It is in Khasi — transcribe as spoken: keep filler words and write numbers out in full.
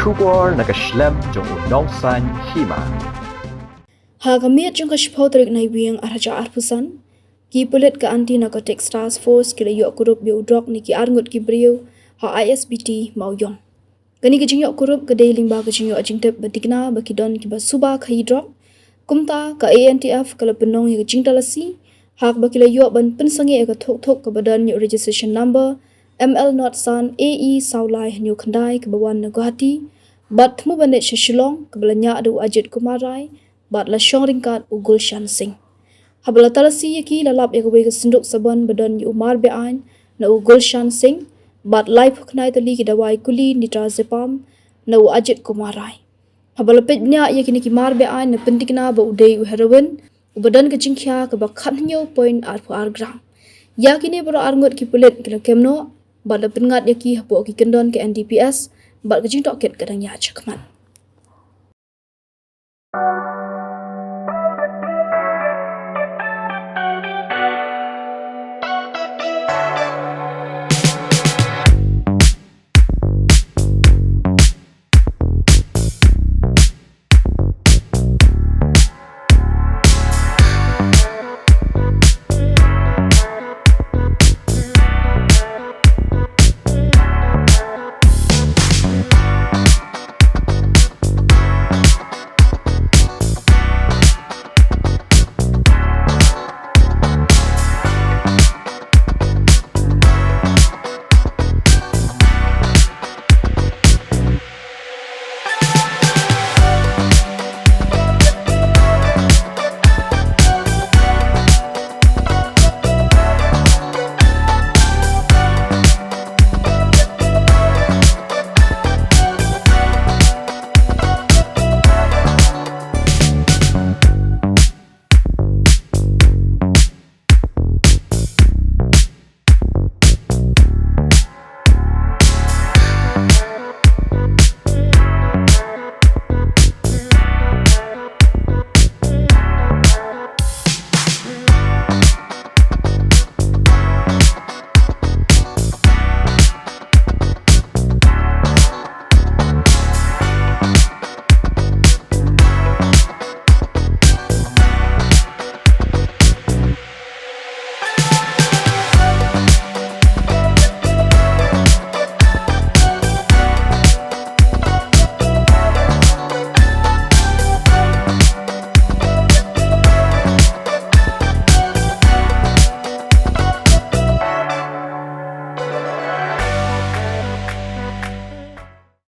Khubor na ka shlem jong u Nongsaiñ Hima. Ha ka miet jong ka shiphew tarik Naiwieng arhajar arphew san, ki pulit ka Anti Narcotics Task Force ki la ïoh kurup ïa u drok na ki arngut ki briew ha I S B T Mawïong. Kane ka jingïoh kurup ka dei lyngba ka jingïoh jingtip ba thikna ba ki don kiba suba khaïi drok. Kumta ka A N T F ka la pynlong ïa ka jingtalasi ha kaba ki la ïoh ban pynsangeh ïa ka thok thok kaba don ïa u registration number M L not san A E saw lai hynñiew khyndai kaba wan na Guwahati bad thmu ban leit sha Shillong, kaba la ñiah da u Ajit Kumar Rai bad la shong ryngkat u Gulshan Singh. Haba la talasi ïa ki, la lap ïa kawei ka synduk sabon ba don ïa u mar beaiñ na u Gulshan Singh bad laiphew khyndai tylli ki dawai kuli nitrazepam na u Ajit Kumar Rai. Haba la peit bniah ïa kine ki mar beaiñ, la pynthikna ba u dei u heroin uba don ka jingkhia kaba khathynñiew point arphew ar gram. Ïa kine baroh arngut ki pulit ki la kem noh bad la pynngat ïa ki hapoh ki kyndon ka N D P S bad ka jingtohkit ka dang ïaid shakhmat.